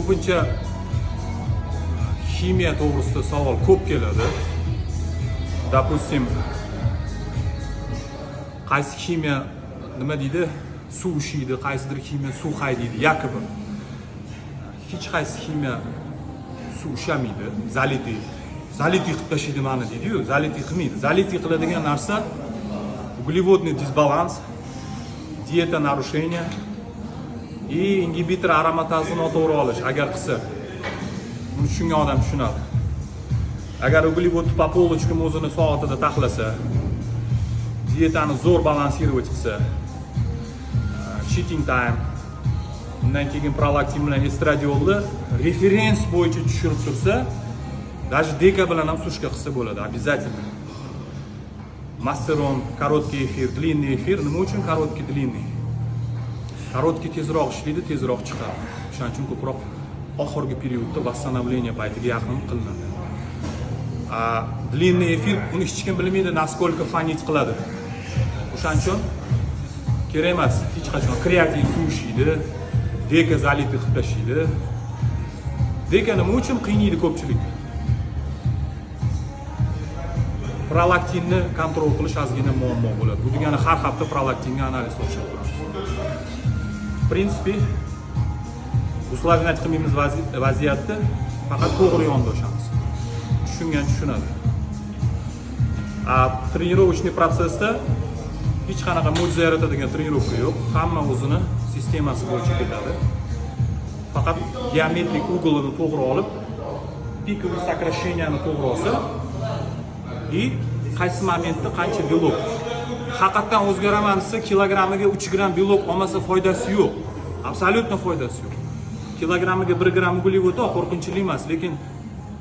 Ko'pincha ximiya to'g'risida savol ko'p keladi. Допустим, qaysi ximiya, nima deydi, suv ushlaydi, qaysidir ximiya suv haydaydi якобы. Hech qaysi ximiya suv ushlamaydi. Залитый, залитый qilib tashlaydi mani deydiyu, залитый qilmaydi. Залитый qiladigan narsa углеводный дисбаланс, диета нарушение и ингибитор ароматаза ni noto'g'ri olish. Agar qilsa, buni tushungan odam tushunadi. Agar углевод по полочкам o'zini soatida taxlasa, dietani zo'r балансировать qilsa, cheating time, undan keyin prolaktin bilan estradiolni референс bo'yicha tushirib tursa, даже дека bilan ham сушка qilsa bo'ladi обязательно. Masteron, короткий эфир, длинный эфир. Nima uchun короткий, длинный? Короткий tezroq ishlaydi, tezroq chiqadi, o'shaning uchun ko'proq oxirgi период da, восстановление paytiga yaqin qilinadi. А длинный эфир, uni hech kim bilmaydi, насколько фонить qiladi, o'shaning uchun kerak emas hech qachon. Kreatin suv ishlaydi, дека залитый qilib tashlaydi. Дека nima uchun qiynaydi ko'pchilik? Prolaktinni контроль qilish ozgina muammo bo'ladi. Bu degani har hafta prolaktinga analiz topshirib turamiz. В принципе, усложнять qilmaymiz vaziyatni, faqat to'g'ri yondoshamiz. Tushungan tushunadi. А тренировочный процесс da hech qanaqa mo'jiza yaratadigan тренировка yo'q, hamma o'zini sistemasi bo'yicha ketadi. Faqat geometrik угол ini to'g'ri olib, пиковый сокращения ni to'g'ri olsa и qaysi momentda qancha белок. Haqiqatdan o'zgaraman desa, kilogrammiga 3 gramm белок olmasa, foydasi yo'q, абсолютно foydasi yo'q. Kilogrammiga 1 gramm углевод qo'rqinchli emas, lekin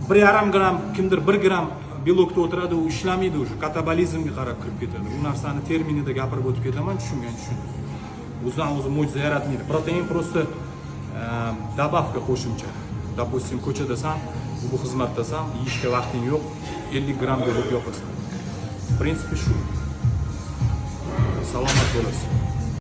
1,5 gramm, kimdir 1 gramm белок da o'tiradi, u ishlamaydi, уже katabolizmga qarab kirib ketadi. U narsani terminida gapirib o'tib ketaman, tushungan tushunadi. O'zidan o'zi mo'jiza yaratmaydi protein, просто добавка, qo'shimcha. Допустим, ko'chadasan, bu xizmatdasan, yeyishga vaqting yo'q, 50 gramm белок yopasan. В принципе, shu. Salomat bo'lasiz.